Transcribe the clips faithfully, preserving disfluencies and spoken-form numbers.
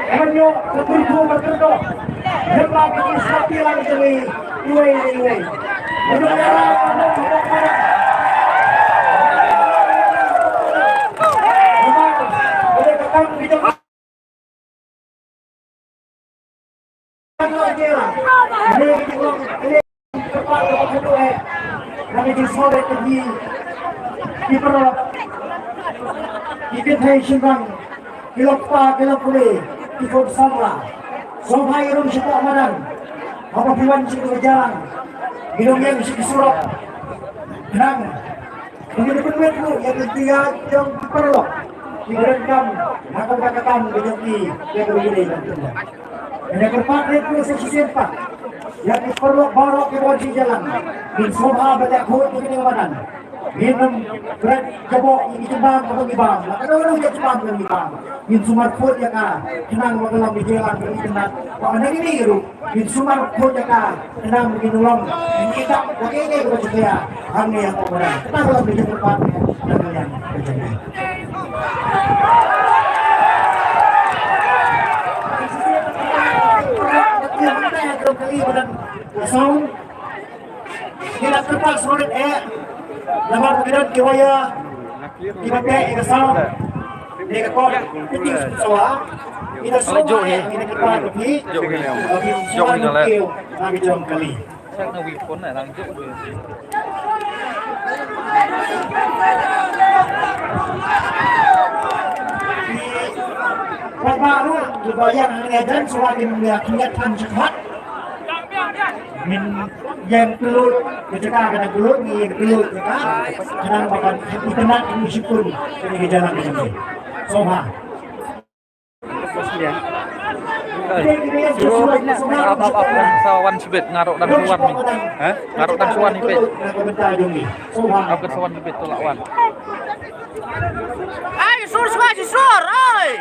Hynñiew ka kyrkhu ka kyrdoh. Lem bad ka jingsatia lang jong ngi iwei na iwei. Ka jong ka jingsatia lang jong ngi. Namar ka dei ka kam ka jong ka jingsatia lang. Ka dei ka jinglong ka dei ka kyrpad kaba khatduh eh. Na ka jingsngewrit ka jong ngi ki paralok, ki kynthei shynrang, ki longkpa ki longkmie, ki khun samla. Sngewbha ïarum shapoh madan haba phi wan sha kane ka jingïalang. Ngi dang ïeng sha ki surok. Khnang ba ngin pynwit ruh ïa ka jingïaid jong ki paralok kiba donkam ha kata ka kam ka jong ki ïa kaba ïadei bad ka jingïalang. Ngi kyrpad ruh sa shisien pat ïa ki paralok baroh kiba wan sha jingïalang. Ngin sngewbha ban ïakhuid ïa kane ka madan. Ngin ym bret jaboh ïa ki jingbam kaba ngi bam. La ka dei ruh ïa ki jingbam kaba ngi bam, ngin sumar khuid ïa ka khnang ba ka long ka jingïalang kaba itynnad. Ba na kine ruh ngin sumar khuid ïa ka khnang ba ngin long, ngin ïa dap ïa kaei kaei kaba shisha hangne hapoh madan. Kata ka long ka jingkyrpad na ka liang ka jong ngi. Ngi la kyrpad sngewrit eh namar ba ki don ki waya kiba beh ïa ka sound. Ngi ka kor fitting sawa. Ngi la sngewbha eh, ngi la kyrpad ïa phi. Jong ngi la. Jong ngi la. Ngi jong kali. Check na wi phone na lang jong. Wat ba ruh kiba ïa ngi jan sawa, ngi ïa kynjat kan jingbat. Ngin ïeng kylluid ka jaka, ka jaka kylluid, ngin ïeng kylluid ka jaka. Khnang ba kan itynnad, ngin shukor kane ka jingïalang ka jong ngi. Sngewbha. Ap, ap, ap, sa wan shibit, nga ruh dang sa wan ni. Hah? Nga ruh dang sa wan ni peit. Sngewbha. Ap, sa wan shibit tu la wan. Ai, sur, sur, sur, ai.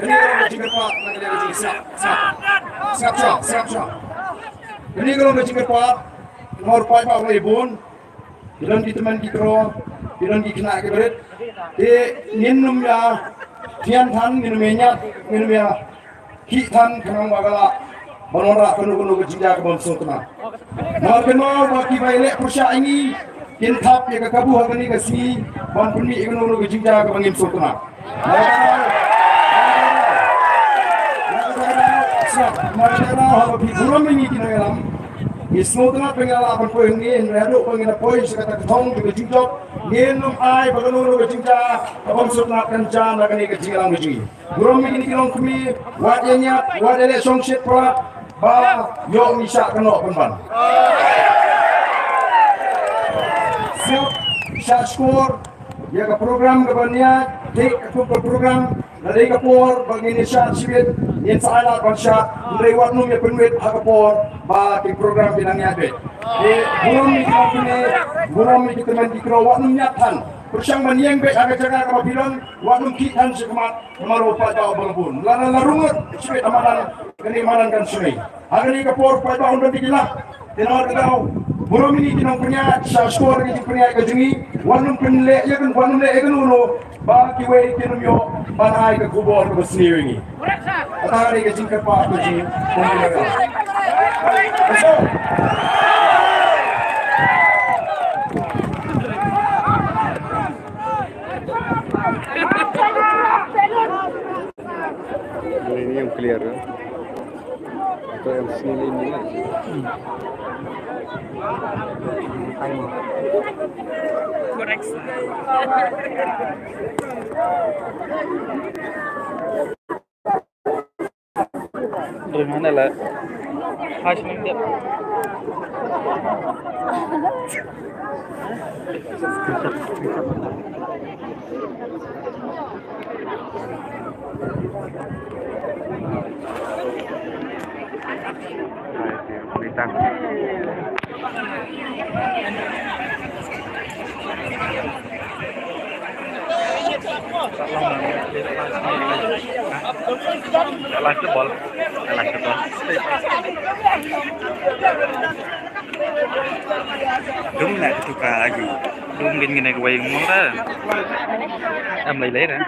Kane ka long ka jingkyrpad na kane ka jingsiap, siap, siap shwa, siap shwa. Kane ka long ka jingkyrpad, nga ong paidbah ba bun, ki don ki tymmen ki kro, ki don ki khynnah ki barit. Te ngin ym ïa thian than, ngin ym ïa ñiad, ngin ym ïa khih than, khnang ba ka lah ban wanrah kano kano ka jingjia ka bym sngewtynnat. Namar kynmaw ba kiba ïaleh pyrshah ïa ngi kin thap ïa ka kabu ha kane ka sngi ban pynmih ïa kano kano ka jingjia kaba ngim sngewtynnat. Namar kata, namar kata, haba phi burom ïa ngi ki nongïalam, ngi sngewtynnat ba ngi la lah ban poi hangne, hynrei haduh ba ngin da poi sha kata ka thong kaba jingjop, ngin ym ai ba kano kano ka jingjia ka bym sngewtynnat kan jia na kane ka jingïalang ka jong ngi. Burom ïa kine ki longkmie, wat ïa ñiad, wat ïa leh shongshit palat, ba ïoh ngi shah kynnoh pynban. Sngap, shah shkor ïa ka program kaba ïaid, te ka program, lada dei ka por ba ngin ïa shah shibit, ngin sa ailad ban shah, hynrei wat nym ïa pynwit ha ka por ba ki program ki dang ïaid beit. Te burom ïa ki nongpyni, burom ïa ki tymmen ki kro, wat nym ñiad than. Pyrshang ban ïeng beit ha ka jaka kaba phi don, wat nym khih than sha khmat, namar u paidbah uba la bun. La la la rung ngut shibit ha madan, kane madan kan shmai. Ha kane ka por paidbah un don da ki lad. Te namar kata, burom ïa ki nongpynïaid, sha shkor ka jingpynïaid ka jong ngi, wat nym pynleh ïa kano, wat nym leh ïa kano kano, ba kiwei kin ym ïoh ban ai ka khubor kaba sniew ïa ngi. Kata ka dei ka jingkyrpad ka jong ngi. Ini yang clear, ya. Atau yang sini ini lah. Correct. Dari mana lah? Khas ni dia. Live football. Live football. Dum na tu ka agi. Dum gin gin ek wai mong ra. Am lai lai ra.